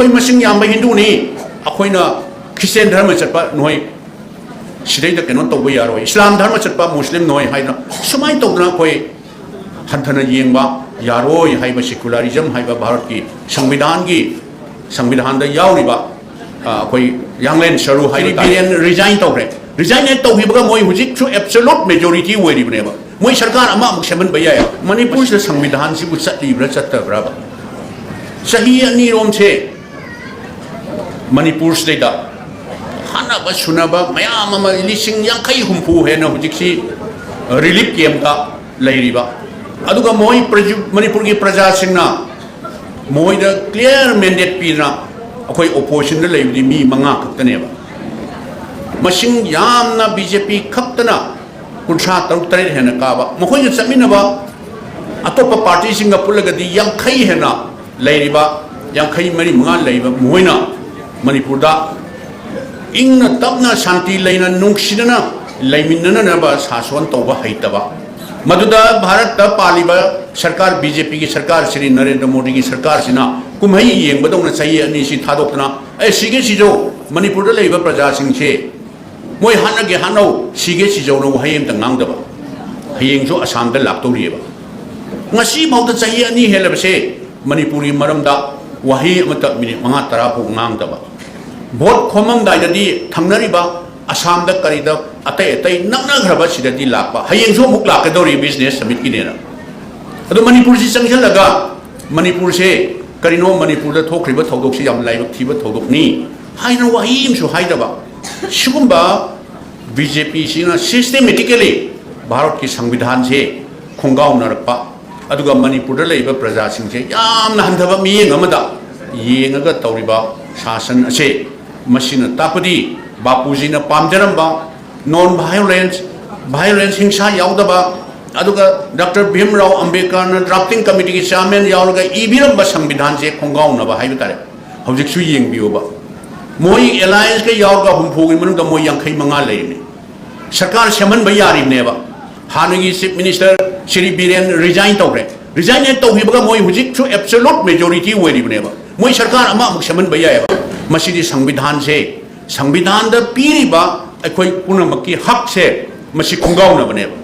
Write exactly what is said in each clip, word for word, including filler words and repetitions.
ꯑꯩꯈꯣꯏ ꯃꯁꯤꯡ ꯌꯥꯝꯕ ꯍꯤꯟꯗꯨꯅꯤ, ꯑꯩꯈꯣꯏꯅ ꯈ꯭ꯔꯤꯁꯇꯤꯌꯥꯟ ꯙꯔꯃ ꯆꯠꯄ ꯅꯣꯏ ꯁꯤꯗꯩꯗ ꯀꯩꯅꯣ ꯇꯧꯕ ꯌꯥꯔꯣꯏ, ꯏꯁꯂꯥꯝ ꯙꯔꯃ ꯆꯠꯄ ꯃꯨꯁꯂꯤꯝ ꯅꯣꯏ ꯍꯥꯏꯅ ꯁꯨꯃꯥꯏꯅ ꯇꯧꯗꯅ ꯑꯩꯈꯣꯏ ꯍꯟꯊꯅ ꯌꯦꯡꯕ ꯌꯥꯔꯣꯏ ꯍꯥꯏꯕ, ꯁꯦꯀꯨꯂꯔꯤꯖꯝ ꯍꯥꯏꯕ ꯚꯥꯔꯠꯀꯤ ꯁꯪꯕꯤꯙꯥꯟꯒꯤ, ꯁꯪꯕꯤꯙꯥꯟꯗ ꯌꯥꯎꯔꯤꯕ, ꯑ, ꯑꯩꯈꯣꯏ ꯌꯥꯡꯂꯦꯟ ꯁꯔꯨ ꯍꯥꯏꯕ ꯇꯥꯔꯦ꯫ ꯕꯤꯔꯦꯟ ꯔꯤꯖꯥꯏꯟ ꯇꯧꯈ꯭ꯔꯦ꯫ ꯔꯤꯖꯥꯏꯟ ꯍꯦꯛ ꯇꯧꯈꯤꯕꯒ ꯃꯣꯏ ꯍꯧꯖꯤꯛꯁꯨ ꯑꯦꯕꯁꯣꯂꯨꯠ ꯃꯦꯖꯣꯔꯤꯇꯤ ꯑꯣꯏꯔꯤꯕꯅꯦꯕ꯫ ꯃꯣꯏ ꯁꯔꯀꯥꯔ ꯑꯃꯃꯨꯛ ꯁꯦꯝꯍꯟꯕ ꯌꯥꯏ꯫ ꯃꯅꯤꯄꯨꯔꯁꯤꯗ ꯁꯪꯕꯤꯙꯥꯟꯁꯤꯕꯨ ꯆꯠꯂꯤꯕ꯭ꯔꯥ ꯆꯠꯇꯕ꯭ꯔꯥꯕ? ꯆꯍꯤ ꯑꯅꯤꯔꯣꯝꯁꯦ ꯃꯅꯤꯄꯨꯔꯁꯤꯗꯩꯗ ꯍꯥꯠꯅꯕ ꯁꯨꯅꯕ ꯃꯌꯥꯝ ꯑꯃ, ꯂꯤꯁꯤꯡ ꯌꯥꯡꯈꯩ ꯍꯨꯝꯐꯨ ꯍꯦꯟꯅ ꯍꯧꯖꯤꯛꯁꯤ ꯔꯤꯂꯤꯐ ꯀꯦꯝꯞꯇ ꯂꯩꯔꯤꯕ, ꯑꯗꯨꯒ ꯃꯣꯏ ꯄ꯭ꯔꯖꯨ-, ꯃꯅꯤꯄꯨꯔꯒꯤ ꯄ꯭ꯔꯖꯥꯁꯤꯡꯅ ꯃꯣꯏꯗ ꯀ꯭ꯂꯤꯌꯥꯔ ꯃꯦꯟꯗꯦꯠ ꯄꯤꯗꯅ, ꯑꯩꯈꯣꯏ ꯑꯣꯄꯣꯖꯤꯁꯟꯗ ꯂꯩꯕꯗꯤ ꯃꯤ ꯃꯉꯥ ꯈꯛꯇꯅꯦꯕ, ꯃꯁꯤꯡ ꯌꯥꯝꯅ ꯕꯤ ꯖꯦ ꯄꯤ ꯈꯛꯇꯅ ꯀꯨꯟꯊ꯭ꯔꯥ ꯇꯔꯨꯛ ꯇꯔꯦꯠ ꯍꯦꯟꯅ ꯀꯥꯕ, ꯃꯈꯣꯏꯒ ꯆꯠꯃꯤꯟꯅꯕ ꯑꯇꯣꯞꯄ ꯄꯥꯔꯇꯤꯁꯤꯡꯒ ꯄꯨꯜꯂꯒꯗꯤ ꯌꯥꯡꯈꯩ ꯍꯦꯟꯅ ꯂꯩꯔꯤꯕ, ꯌꯥꯡꯈꯩ ꯃꯔꯤ ꯃꯉꯥ ꯂꯩꯕ ꯃꯈꯣꯏꯅ ꯃꯅꯤꯄꯨꯔꯗ ꯏꯪꯅ ꯇꯞꯅ ꯁꯥꯟꯇꯤ ꯂꯩꯅ ꯅꯨꯡꯁꯤꯅꯅ ꯂꯩꯃꯤꯟꯅꯅꯅꯕ ꯁꯥꯁꯣꯟ ꯇꯧꯕ ꯍꯩꯇꯕ, ꯃꯗꯨꯗ ꯚꯥꯔꯠꯇ ꯄꯥꯜꯂꯤꯕ ꯁꯔꯀꯥꯔ, ꯕꯤ ꯖꯦ ꯄꯤꯒꯤ ꯁꯔꯀꯥꯔ, ꯁ꯭ꯔꯤ ꯅꯔꯦꯟꯗ꯭ꯔ ꯃꯣꯗꯤꯒꯤ ꯁꯔꯀꯥꯔꯁꯤꯅ ꯀꯨꯝꯍꯩ ꯌꯦꯡꯕꯗꯧꯅ ꯆꯍꯤ ꯑꯅꯤꯁꯤ ꯊꯥꯗꯣꯛꯇꯅ, "ꯑꯦ, ꯁꯤꯒꯦ ꯁꯤꯖꯧ, ꯃꯅꯤꯄꯨꯔꯗ ꯂꯩꯔꯤꯕ ꯄ꯭ꯔꯖꯥꯁꯤꯡꯁꯦ ꯃꯣꯏ ꯍꯥꯠꯅꯒꯦ ꯍꯥꯠꯅꯧ, ꯁꯤꯒꯦ ꯁꯤꯖꯧꯅ" ꯋꯥꯍꯩ ꯑꯃꯇ ꯉꯥꯡꯗꯕ꯫ ꯍꯌꯦꯡꯁꯨ ꯑꯁꯥꯝꯗ ꯂꯥꯛꯇꯧꯔꯤꯑꯕ꯫ ꯉꯁꯤꯐꯥꯎꯗ ꯆꯍꯤ ꯑꯅꯤ ꯍꯦꯜꯂꯕꯁꯦ ꯃꯅꯤꯄꯨꯔꯒꯤ ꯃꯔꯝꯗ ꯋꯥꯍꯩ ꯑꯃꯇ ꯃꯤꯅꯤꯠ ꯃꯉꯥ ꯇꯔꯥ ꯐꯥꯎ ꯉꯥꯡꯗꯕ꯫ ꯚꯣꯠ ꯈꯣꯝꯃꯝꯗꯥꯏꯗꯗꯤ ꯊꯪꯅꯔꯤꯕ ꯑꯁꯥꯝꯗ ꯀꯔꯤꯗ ꯑꯇꯩ ꯑꯇꯩ ꯅꯛꯅꯈ꯭ꯔꯕ ꯁꯤꯗꯗꯤ ꯂꯥꯛꯄ, ꯍꯌꯦꯡꯁꯨ ꯑꯃꯨꯛ ꯂꯥꯛꯀꯗꯧꯔꯤ ꯕꯤꯖꯤꯅꯦꯁ ꯁꯃꯤꯠꯀꯤꯅꯦꯅ꯫ ꯑꯗꯣ ꯃꯅꯤꯄꯨꯔꯁꯤ ꯆꯪꯁꯤꯜꯂꯒ, "ꯃꯅꯤꯄꯨꯔꯁꯦ ꯀꯔꯤꯅꯣ, ꯃꯅꯤꯄꯨꯔꯗ ꯊꯣꯛꯈ꯭ꯔꯤꯕ ꯊꯧꯗꯣꯛꯁꯤ ꯌꯥꯝ ꯂꯥꯏꯕꯛ ꯊꯤꯕ ꯊꯧꯗꯣꯛꯅꯤ" ꯍꯥꯏꯅ ꯋꯥꯍꯩ ꯑꯃꯁꯨ ꯍꯥꯏꯗꯕ꯫ ꯁꯤꯒꯨꯝꯕ ꯕꯤ ꯖꯦ ꯄꯤꯁꯤꯅ ꯁꯤꯁꯇꯦꯃꯦꯇꯤꯀꯦꯂꯤ ꯚꯥꯔꯠꯀꯤ ꯁꯪꯕꯤꯙꯥꯟꯁꯦ ꯈꯣꯡꯒꯥꯎꯅꯔꯛꯄ, ꯑꯗꯨꯒ ꯃꯅꯤꯄꯨꯔꯗ ꯂꯩꯔꯤꯕ ꯄ꯭ꯔꯖꯥꯁꯤꯡꯁꯦ ꯌꯥꯝꯅ ꯍꯟꯊꯕ ꯃꯤꯠꯌꯦꯡ ꯑꯃꯗ ꯌꯦꯡꯉꯒ ꯇꯧꯔꯤꯕ ꯁꯥꯁꯟ ꯑꯁꯦ, ꯃꯁꯤꯅ ꯇꯥꯛꯄꯗꯤ ꯕꯥꯄꯨꯖꯤꯅ ꯄꯥꯝꯖꯔꯝꯕ ꯅꯣꯟ ꯚꯥꯏꯑꯣꯂꯦꯟꯁ, ꯚꯥꯏꯑꯣꯂꯦꯟꯁ, ꯍꯤꯡꯁꯥ ꯌꯥꯎꯗꯕ, ꯑꯗꯨꯒ ꯗꯥꯛꯇꯔ ꯚꯤꯝꯔꯥꯎ ꯑꯝꯕꯦꯗꯀꯔꯅ ꯗ꯭ꯔꯥꯐꯇꯤꯡ ꯀꯃꯤꯇꯤꯒꯤ ꯆꯤꯌꯥꯔꯃꯦꯟ ꯌꯥꯎꯔꯒ ꯏꯕꯤꯔꯝꯕ ꯁꯪꯕꯤꯙꯥꯟꯁꯦ ꯈꯣꯡꯒꯥꯎꯅꯕ ꯍꯥꯏꯕ ꯇꯥꯔꯦ꯫ ꯍꯧꯖꯤꯛꯁꯨ ꯌꯦꯡꯕꯤꯌꯨꯕ, ꯃꯣꯏ ꯑꯦꯂꯥꯏꯟꯁꯀ ꯌꯥꯎꯔꯒ ꯍꯨꯝꯐꯨꯒꯤ ꯃꯅꯨꯡꯗ ꯃꯣꯏ ꯌꯥꯡꯈꯩ ꯃꯉꯥ ꯂꯩꯔꯤꯅꯤ꯫ ꯁꯔꯀꯥꯔ ꯁꯦꯝꯍꯟꯕ ꯌꯥꯔꯤꯕꯅꯦꯕ꯫ ꯍꯥꯟꯅꯒꯤ chief minister Shri Biren resign ꯇꯧꯈ꯭ꯔꯦ꯫ ꯔꯤꯖꯥꯏꯟ ꯍꯦꯛ ꯇꯧꯈꯤꯕꯒ ꯃꯣꯏ ꯍꯧꯖꯤꯛꯁꯨ ꯑꯦꯕꯁꯣꯂꯨꯠ ꯃꯦꯖꯣꯔꯤꯇꯤ ꯑꯣꯏꯔꯤꯕꯅꯦꯕ꯫ ꯃꯣꯏ ꯁꯔꯀꯥꯔ ꯑꯃ ꯑꯃꯨꯛ ꯁꯦꯝꯍꯟꯕ ꯌꯥꯏꯑꯕ꯫ ꯃꯁꯤꯗꯤ ꯁꯪꯕꯤꯙꯥꯟꯁꯦ, ꯁꯪꯕꯤꯙꯥꯟꯗ ꯄꯤꯔꯤꯕ ꯑꯩꯈꯣꯏ ꯄꯨꯝꯅꯃꯛꯀꯤ ꯍꯛꯁꯦ, ꯃꯁꯤ ꯈꯣꯡꯒꯥꯎꯅꯕꯅꯦꯕ꯫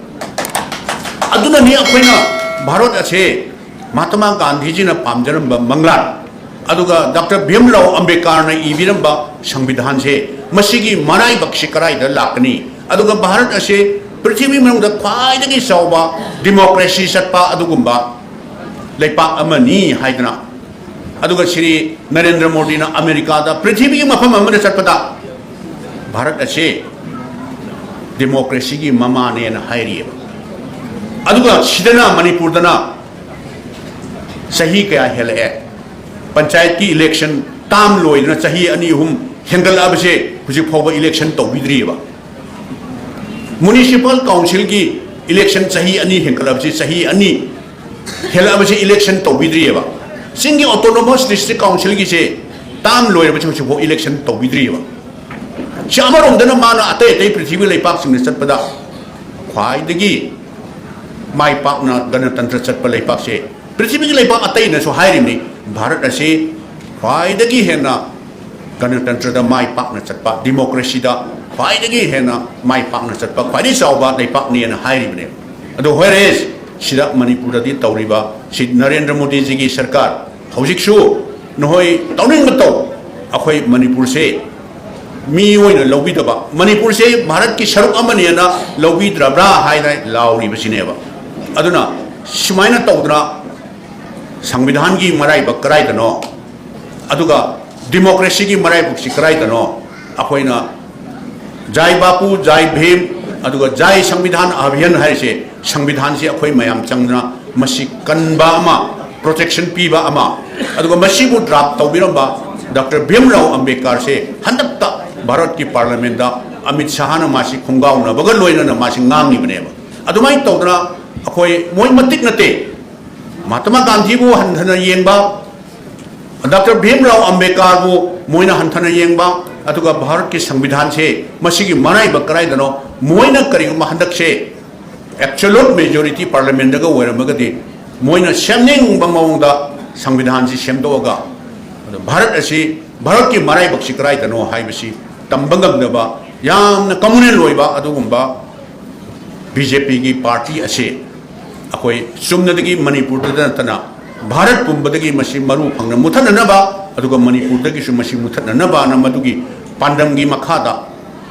ꯑꯗꯨꯅꯅꯤ ꯑꯩꯈꯣꯏꯅ ꯚꯥꯔꯠ ꯑꯁꯦ ꯃꯍꯥꯇꯃꯥ ꯒꯥꯟꯙꯤꯖꯤꯅ ꯄꯥꯝꯖꯔꯝꯕ ꯃꯪꯂꯥꯟ, ꯑꯗꯨꯒ ꯗꯥꯛꯇꯔ ꯚꯤꯝꯔꯥꯎ ꯑꯝꯕꯦꯗꯀꯔꯅ ꯏꯕꯤꯔꯝꯕ ꯁꯪꯕꯤꯙꯥꯟꯁꯦ, ꯃꯁꯤꯒꯤ ꯃꯔꯥꯏꯕꯛꯁꯤ ꯀꯗꯥꯏꯗ ꯂꯥꯛꯀꯅꯤ? ꯑꯗꯨꯒ ꯚꯥꯔꯠ ꯑꯁꯦ ꯄ꯭ꯔꯤꯊꯤꯕꯤ ꯃꯅꯨꯡꯗ ꯈ꯭ꯋꯥꯏꯗꯒꯤ ꯆꯥꯎꯕ ꯗꯤꯃꯣꯀ꯭ꯔꯦꯁꯤ ꯆꯠꯄ ꯑꯗꯨꯒꯨꯝꯕ ꯂꯩꯄꯥꯛ ꯑꯃꯅꯤ ꯍꯥꯏꯗꯅ, ꯑꯗꯨꯒ ꯁ꯭ꯔꯤ ꯅꯔꯦꯟꯗ꯭ꯔ ꯃꯣꯗꯤꯅ ꯑꯃꯦꯔꯤꯀꯥꯗ ꯄ꯭ꯔꯤꯊꯤꯕꯤꯒꯤ ꯃꯐꯝ ꯑꯃꯗ ꯆꯠꯄꯗ ꯚꯥꯔꯠ ꯑꯁꯤ ꯗꯤꯃꯣꯀ꯭ꯔꯦꯁꯤꯒꯤ ꯃꯃꯥꯅꯦꯅ ꯍꯥꯏꯔꯤꯑꯕ꯫ ꯑꯗꯨꯒ ꯁꯤꯗꯅ, ꯃꯅꯤꯄꯨꯔꯗꯅ ꯆꯍꯤ ꯀꯌꯥ ꯍꯦꯜꯂꯛꯑꯦ, ꯄꯟꯆꯥꯌꯠꯀꯤ ꯏꯂꯦꯛꯁꯟ ꯇꯥꯝ ꯂꯣꯏꯗꯅ ꯆꯍꯤ ꯑꯅꯤ ꯑꯍꯨꯝ ꯍꯦꯟꯒꯠꯂꯛꯑꯕꯁꯦ, ꯍꯧꯖꯤꯛ ꯐꯥꯎꯕ ꯏꯂꯦꯛꯁꯟ ꯇꯧꯕꯤꯗ꯭ꯔꯤꯑꯕ꯫ ꯃ꯭ꯌꯨꯅꯤꯁꯤꯄꯥꯜ ꯀꯥꯎꯟꯁꯤꯜꯒꯤ ꯏꯂꯦꯛꯁꯟ ꯆꯍꯤ ꯑꯅꯤ ꯍꯦꯟꯒꯠꯂꯛꯑꯕꯁꯦ, ꯆꯍꯤ ꯑꯅꯤ ꯍꯦꯜꯂꯛꯑꯕꯁꯦ ꯏꯂꯦꯛꯁꯟ ꯇꯧꯕꯤꯗ꯭ꯔꯤꯑꯕ꯫ ꯆꯤꯡꯒꯤ ꯑꯣꯇꯣꯅꯣꯃꯁ ꯗꯤꯁꯇ꯭ꯔꯤꯛ ꯀꯥꯎꯟꯁꯤꯜꯒꯤꯁꯦ ꯇꯥꯝ ꯂꯣꯏꯔꯕꯁꯦ ꯍꯧꯖꯤꯛꯐꯥꯎ ꯏꯂꯦꯛꯁꯟ ꯇꯧꯕꯤꯗ꯭ꯔꯤꯑꯕ꯫ ꯁꯤ ꯑꯃꯔꯣꯝꯗꯅ ꯃꯥꯅ ꯑꯇꯩ ꯑꯇꯩ ꯄ꯭ꯔꯤꯊꯤꯕꯤ ꯂꯩꯄꯥꯛꯁꯤꯡꯗ ꯆꯠꯄꯗ ꯈ꯭ꯋꯥꯏꯗꯒꯤ ꯃꯥꯏ ꯄꯥꯛꯅ ꯒꯅꯇꯟꯇ꯭ꯔ ꯆꯠꯄ ꯂꯩꯄꯥꯛꯁꯦ, ꯄ꯭ꯔꯤꯊꯤꯕꯤꯒꯤ ꯂꯩꯄꯥꯛ ꯑꯇꯩꯅꯁꯨ ꯍꯥꯏꯔꯤꯕꯅꯤ, ꯚꯥꯔꯠ ꯑꯁꯤ ꯈ꯭ꯋꯥꯏꯗꯒꯤ ꯍꯦꯟꯅ ꯒꯅꯇꯟꯇ꯭ꯔꯗ ꯃꯥꯏ ꯄꯥꯛꯅ ꯆꯠꯄ, ꯗꯤꯃꯣꯀ꯭ꯔꯦꯁꯤꯗ ꯈ꯭ꯋꯥꯏꯗꯒꯤ ꯍꯦꯟꯅ ꯃꯥꯏ ꯄꯥꯛꯅ ꯆꯠꯄ, ꯈ꯭ꯋꯥꯏꯗꯒꯤ ꯆꯥꯎꯕ ꯂꯩꯄꯥꯛꯅꯦꯅ ꯍꯥꯏꯔꯤꯕꯅꯦ꯫ ꯑꯗꯣ whereas ꯁꯤꯗ ꯃꯅꯤꯄꯨꯔꯗꯗꯤ ꯇꯧꯔꯤꯕ ꯁꯤ ꯅꯔꯦꯟꯗ꯭ꯔ ꯃꯣꯗꯤꯖꯤꯒꯤ ꯁꯔꯀꯥꯔ ꯍꯧꯖꯤꯛꯁꯨ ꯅꯈꯣꯏ ꯇꯧꯅꯤꯡꯕ ꯇꯧ, ꯑꯩꯈꯣꯏ ꯃꯅꯤꯄꯨꯔꯁꯦ ꯃꯤ ꯑꯣꯏꯅ ꯂꯧꯕꯤꯗꯕ, ꯃꯅꯤꯄꯨꯔꯁꯦ ꯚꯥꯔꯠꯀꯤ ꯁꯔꯨꯛ ꯑꯃꯅꯦꯅ ꯂꯧꯕꯤꯗ꯭ꯔꯕ꯭ꯔꯥ ꯍꯥꯏꯅ ꯂꯥꯎꯔꯤꯕꯁꯤꯅꯦꯕ꯫ ꯑꯗꯨꯅ ꯁꯨꯃꯥꯏꯅ ꯇꯧꯗꯅ ꯁꯪꯕꯤꯙꯥꯟꯒꯤ ꯃꯔꯥꯏꯕꯛ ꯀꯗꯥꯏꯗꯅꯣ, ꯑꯗꯨꯒ ꯗꯤꯃꯣꯀ꯭ꯔꯦꯁꯤꯒꯤ ꯃꯔꯥꯏꯕꯛꯁꯤ ꯀꯗꯥꯏꯗꯅꯣ? ꯑꯩꯈꯣꯏꯅ ꯖꯥꯏ ꯕꯥꯄꯨ, ꯖꯥꯏ ꯚꯤꯝ, ꯑꯗꯨꯒ ꯖꯥꯏ ꯁꯪꯕꯤꯙꯥꯟ ꯑꯚꯤꯌꯥꯟ ꯍꯥꯏꯔꯤꯁꯦ, ꯁꯪꯕꯤꯙꯥꯟꯁꯤ ꯑꯩꯈꯣꯏ ꯃꯌꯥꯝ ꯆꯪꯗꯅ ꯃꯁꯤ ꯀꯟꯕ ꯑꯃ, ꯄ꯭ꯔꯣꯇꯦꯛꯁꯟ ꯄꯤꯕ ꯑꯃ, ꯑꯗꯨꯒ ꯃꯁꯤꯕꯨ ꯗ꯭ꯔꯥꯐ ꯇꯧꯕꯤꯔꯝꯕ ꯗꯥꯛꯇꯔ ꯚꯤꯝꯔꯥꯎ ꯑꯝꯕꯦꯗꯀꯔꯁꯦ ꯍꯟꯗꯛꯇ ꯚꯥꯔꯠꯀꯤ ꯄꯥꯔꯂꯤꯌꯥꯃꯦꯟꯗ ꯑꯃꯤꯠ ꯁꯥꯍꯅ ꯃꯥꯁꯤ ꯈꯣꯡꯒꯥꯎꯅꯕꯒ ꯂꯣꯏꯅꯅ ꯃꯥꯁꯤ ꯉꯥꯡꯉꯤꯕꯅꯦꯕ꯫ ꯑꯗꯨꯃꯥꯏꯅ ꯇꯧꯗꯅ ꯑꯩꯈꯣꯏ ꯃꯣꯏ ꯃꯇꯤꯛ ꯅꯠꯇꯦ, ꯃꯍꯥꯇꯃꯥ ꯒꯥꯟꯙꯤꯕꯨ ꯍꯟꯊꯅ ꯌꯦꯡꯕ, ꯗꯥꯛꯇꯔ ꯚꯤꯝꯔꯥꯎ ꯑꯝꯕꯦꯗꯀꯔꯕꯨ ꯃꯣꯏꯅ ꯍꯟꯊꯅ ꯌꯦꯡꯕ, ꯑꯗꯨꯒ ꯚꯥꯔꯠꯀꯤ ꯁꯪꯕꯤꯙꯥꯟꯁꯦ ꯃꯁꯤꯒꯤ ꯃꯔꯥꯏꯕꯛ ꯀꯗꯥꯏꯗꯅꯣ? ꯃꯣꯏꯅ ꯀꯔꯤꯒꯨꯝꯕ ꯍꯟꯗꯛꯁꯦ absolute majority ꯄꯥꯔꯂꯤꯌꯥꯃꯦꯟꯗꯒ ꯑꯣꯏꯔꯝꯃꯒꯗꯤ, ꯃꯣꯏꯅ ꯁꯦꯝꯅꯤꯡꯕ ꯃꯑꯣꯡꯗ ꯁꯪꯕꯤꯙꯥꯟꯁꯤ ꯁꯦꯝꯗꯣꯛꯑꯒ ꯑꯗꯣ ꯚꯥꯔꯠ ꯑꯁꯤ, ꯚꯥꯔꯠꯀꯤ ꯃꯔꯥꯏꯕꯛꯁꯤ ꯀꯗꯥꯏꯗꯅꯣ ꯍꯥꯏꯕꯁꯤ ꯇꯝꯕ ꯉꯝꯗꯕ, ꯌꯥꯝꯅ communal ꯑꯣꯏꯕ ꯑꯗꯨꯒꯨꯝꯕ ꯕꯤ ꯖꯦ ꯄꯤꯒꯤ ꯄꯥꯔꯇꯤ ꯑꯁꯤ ꯑꯩꯈꯣꯏ ꯆꯨꯝꯅꯗꯒꯤ ꯃꯅꯤꯄꯨꯔꯗ ꯅꯠꯇꯅ ꯚꯥꯔꯠ ꯄꯨꯝꯕꯗꯒꯤ ꯃꯁꯤ ꯃꯔꯨ ꯐꯪꯅ ꯃꯨꯊꯠꯅꯅꯕ, ꯑꯗꯨꯒ ꯃꯅꯤꯄꯨꯔꯗꯒꯤꯁꯨ ꯃꯁꯤ ꯃꯨꯊꯠꯅꯅꯕꯅ ꯃꯗꯨꯒꯤ ꯄꯥꯟꯗꯝꯒꯤ ꯃꯈꯥꯗ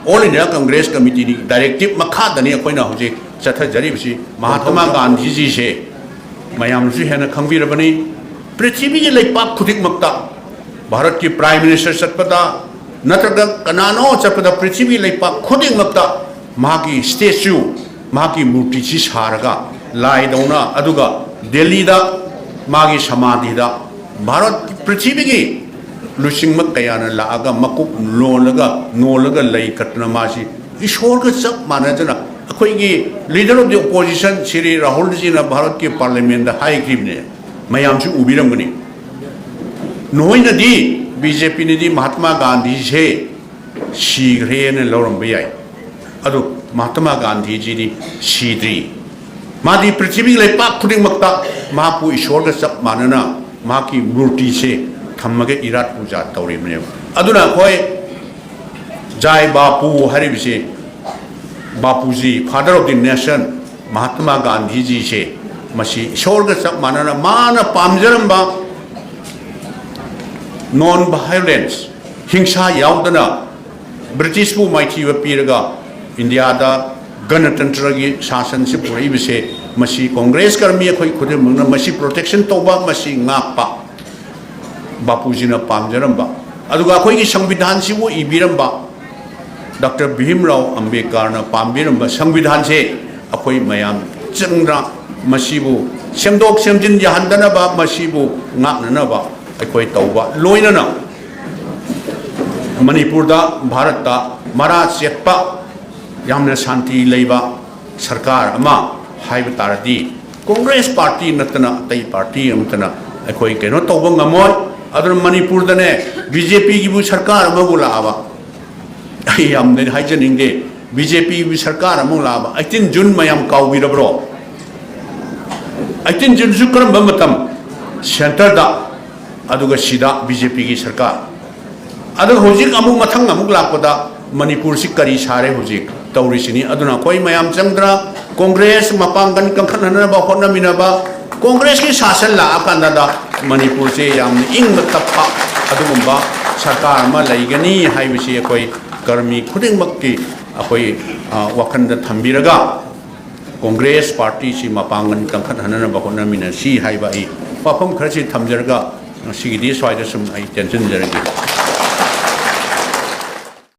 All India Congress Committeeꯒꯤ directive ꯃꯈꯥꯗꯅꯤ ꯑꯩꯈꯣꯏꯅ ꯍꯧꯖꯤꯛ ꯆꯠꯊꯖꯔꯤꯕꯁꯤ꯫ ꯃꯍꯥꯇꯃꯥ ꯒꯥꯟꯙꯤꯖꯤꯁꯦ ꯃꯌꯥꯝꯅꯁꯨ ꯍꯦꯟꯅ ꯈꯪꯕꯤꯔꯕꯅꯤ꯫ ꯄ꯭ꯔꯤꯊꯤꯕꯤꯒꯤ ꯂꯩꯄꯥꯛ ꯈꯨꯗꯤꯡꯃꯛꯇ, ꯚꯥꯔꯠꯀꯤ Prime Minister ꯆꯠꯄꯗ ꯅꯠꯇ꯭ꯔꯒ ꯀꯅꯥꯅꯣ ꯆꯠꯄꯗ, ꯄ꯭ꯔꯤꯊꯤꯕꯤꯒꯤ ꯂꯩꯄꯥꯛ ꯈꯨꯗꯤꯡꯃꯛꯇ ꯃꯥꯒꯤ statue, ꯃꯥꯒꯤ ꯃꯨꯔꯇꯤꯁꯤ ꯁꯥꯔꯒ ꯂꯥꯏꯗꯧꯅ, ꯑꯗꯨꯒ ꯗꯦꯜꯂꯤꯗ ꯃꯥꯒꯤ ꯁꯃꯥꯙꯤꯗ ꯚꯥꯔꯠ ꯄ꯭ꯔꯤꯊꯤꯕꯤꯒꯤ ꯂꯨꯆꯤꯡꯕ ꯀꯌꯥꯅ ꯂꯥꯛꯑꯒ ꯃꯀꯨꯞ ꯅꯣꯜꯂꯒ, ꯅꯣꯜꯂꯒ ꯂꯩ ꯀꯠꯇꯅ ꯃꯥꯁꯤ ꯏꯁꯣꯔꯒ ꯆꯞ ꯃꯥꯟꯅꯗꯅ, ꯑꯩꯈꯣꯏꯒꯤ Leader of the Opposition Shri ꯔꯥꯍꯨꯜꯖꯤꯅ ꯚꯥꯔꯠꯀꯤ Parliamentꯇ ꯍꯥꯏꯈ꯭ꯔꯤꯕꯅꯦ, ꯃꯌꯥꯝꯁꯨ ꯎꯕꯤꯔꯝꯒꯅꯤ, ꯅꯣꯏꯅꯗꯤ, ꯕꯤ ꯖꯦ ꯄꯤꯅꯗꯤ ꯃꯍꯥꯇꯃꯥ ꯒꯥꯟꯙꯤꯁꯦ ꯁꯤꯈ꯭ꯔꯦꯅ ꯂꯧꯔꯝꯕ ꯌꯥꯏ, ꯑꯗꯨ ꯃꯍꯥꯇꯃꯥ ꯒꯥꯟꯙꯤꯖꯤꯗꯤ ꯁꯤꯗ꯭ꯔꯤ꯫ ꯃꯥꯗꯤ ꯄ꯭ꯔꯤꯊꯤꯕꯤꯒꯤ ꯂꯩꯄꯥꯛ ꯈꯨꯗꯤꯡꯃꯛꯇ ꯃꯍꯥꯛꯄꯨ ꯏꯁꯣꯔꯒ ꯆꯞ ꯃꯥꯟꯅꯅ ꯃꯍꯥꯛꯀꯤ ꯃꯨꯔꯇꯤꯁꯦ ꯊꯝꯃꯒ ꯏꯔꯥꯠ ꯄꯨꯖꯥ ꯇꯧꯔꯤꯕꯅꯦꯕ꯫ ꯑꯗꯨꯅ ꯑꯩꯈꯣꯏ ꯖꯥꯏ ꯕꯥꯄꯨ ꯍꯥꯏꯔꯤꯕꯁꯤ, ꯕꯥꯄꯨꯖꯤ, Father of the Nation, ꯃꯍꯥꯇꯃꯥ ꯒꯥꯟꯙꯤꯖꯤꯁꯦ, ꯃꯁꯤ ꯏꯁꯣꯔꯒ ꯆꯞ ꯃꯥꯟꯅꯅ ꯃꯥꯅ ꯄꯥꯝꯖꯔꯝꯕ non violence, ꯍꯤꯡꯁꯥ ꯌꯥꯎꯗꯅ ꯕ꯭ꯔꯤꯇꯤꯁꯄꯨ ꯃꯥꯏꯊꯤꯕ ꯄꯤꯔꯒ ꯏꯟꯗꯤꯌꯥꯗ ꯒꯅꯇꯟꯇ꯭ꯔꯒꯤ ꯁꯥꯁꯟꯁꯤ ꯄꯨꯔꯛꯏꯕꯁꯦ, ꯃꯁꯤ ꯀꯣꯡꯒ꯭ꯔꯦꯁ ꯀꯔꯃꯤ ꯑꯩꯈꯣꯏ ꯈꯨꯗꯤꯡꯃꯛꯅ ꯃꯁꯤ protection ꯇꯧꯕ, ꯃꯁꯤ ꯉꯥꯛꯄ ꯕꯥꯄꯨꯖꯤꯅ ꯄꯥꯝꯖꯔꯝꯕ, ꯑꯗꯨꯒ ꯑꯩꯈꯣꯏꯒꯤ ꯁꯪꯕꯤꯙꯥꯟꯁꯤꯕꯨ ꯏꯕꯤꯔꯝꯕ ꯗꯥꯛꯇꯔ ꯚꯤꯝꯔꯥꯎ ꯑꯝꯕꯦꯗꯀꯔꯅ ꯄꯥꯝꯕꯤꯔꯝꯕ ꯁꯪꯕꯤꯙꯥꯟꯁꯦ ꯑꯩꯈꯣꯏ ꯃꯌꯥꯝ ꯆꯪꯗꯅ ꯃꯁꯤꯕꯨ ꯁꯦꯝꯗꯣꯛ ꯁꯦꯝꯖꯤꯟ ꯌꯥꯍꯟꯗꯅꯕ, ꯃꯁꯤꯕꯨ ꯉꯥꯛꯅꯅꯕ ꯑꯩꯈꯣꯏ ꯇꯧꯕ, ꯂꯣꯏꯅꯅ ꯃꯅꯤꯄꯨꯔꯗ, ꯚꯥꯔꯠꯇ ꯃꯔꯥ ꯆꯦꯠꯄ, ꯌꯥꯝꯅ ꯁꯥꯟꯇꯤ ꯂꯩꯕ ꯁꯔꯀꯥꯔ ꯑꯃ ꯍꯥꯏꯕ ꯇꯥꯔꯗꯤ, ꯀꯣꯡꯒ꯭ꯔꯦꯁ ꯄꯥꯔꯇꯤ ꯅꯠꯇꯅ ꯑꯇꯩ ꯄꯥꯔꯇꯤ ꯑꯃꯠꯇꯅ ꯑꯩꯈꯣꯏ ꯀꯩꯅꯣ ꯇꯧꯕ ꯉꯝꯃꯣꯏ꯫ ꯑꯗꯨꯅ ꯃꯅꯤꯄꯨꯔꯗꯅꯦ, ꯕꯤ ꯖꯦ ꯄꯤꯒꯤꯕꯨ ꯁꯔꯀꯥꯔ ꯑꯃꯕꯨ ꯂꯥꯛꯑꯕ, ꯑꯩ ꯌꯥꯝꯅ ꯍꯥꯏꯖꯅꯤꯡꯗꯦ, ꯕꯤ ꯖꯦ ꯄꯤꯒꯤ ꯁꯔꯀꯥꯔ ꯑꯃꯨꯛ ꯂꯥꯛꯑꯕ, eighteen June ꯃꯌꯥꯝ ꯀꯥꯎꯕꯤꯔꯕ꯭ꯔꯣ? Eighteen Juneꯁꯨ ꯀꯔꯝꯕ ꯃꯇꯝ? Centreꯗ ꯑꯗꯨꯒ ꯁꯤꯗ ꯕꯤ ꯖꯦ ꯄꯤꯒꯤ ꯁꯔꯀꯥꯔ꯫ ꯑꯗꯨꯒ ꯍꯧꯖꯤꯛ ꯑꯃꯨꯛ ꯃꯊꯪ ꯑꯃꯨꯛ ꯂꯥꯛꯄꯗ ꯃꯅꯤꯄꯨꯔꯁꯤ ꯀꯔꯤ ꯁꯥꯔꯦ ꯍꯧꯖꯤꯛ ꯇꯧꯔꯤꯁꯤꯅꯤ꯫ ꯑꯗꯨꯅ ꯑꯩꯈꯣꯏ ꯃꯌꯥꯝ ꯆꯪꯗꯅ ꯀꯣꯡꯒ꯭ꯔꯦꯁ ꯃꯄꯥꯡꯒꯜ ꯀꯟꯈꯠꯍꯟꯅꯕ ꯍꯣꯠꯅꯃꯤꯟꯅꯕ, ꯀꯣꯡꯒ꯭ꯔꯦꯁꯀꯤ ꯁꯥꯁꯟ ꯂꯥꯛꯑꯀꯥꯟꯗ ꯃꯅꯤꯄꯨꯔꯁꯦ ꯌꯥꯝꯅ ꯏꯪꯕ ꯇꯞꯄ ꯑꯗꯨꯒꯨꯝꯕ ꯁꯔꯀꯥꯔ ꯑꯃ ꯂꯩꯒꯅꯤ ꯍꯥꯏꯕꯁꯤ ꯑꯩꯈꯣꯏ ꯀꯔꯃꯤ ꯈꯨꯗꯤꯡꯃꯛꯀꯤ ꯑꯩꯈꯣꯏ, ꯑ, ꯋꯥꯈꯜꯗ ꯊꯝꯕꯤꯔꯒ ꯀꯣꯡꯒ꯭ꯔꯦꯁ ꯄꯥꯔꯇꯤꯁꯤ ꯃꯄꯥꯡꯒꯜ ꯀꯟꯈꯠꯍꯟꯅꯕ ꯍꯣꯠꯅꯃꯤꯟꯅꯁꯤ ꯍꯥꯏꯕ ꯑꯩ ꯋꯥꯐꯝ ꯈꯔꯁꯤ ꯊꯝꯖꯔꯒ ꯉꯁꯤꯒꯤꯗꯤ ꯁ꯭ꯋꯥꯏꯗ ꯁꯨꯝ ꯑꯩ ꯇꯦꯟꯁꯤꯟꯖꯔꯒꯦ꯫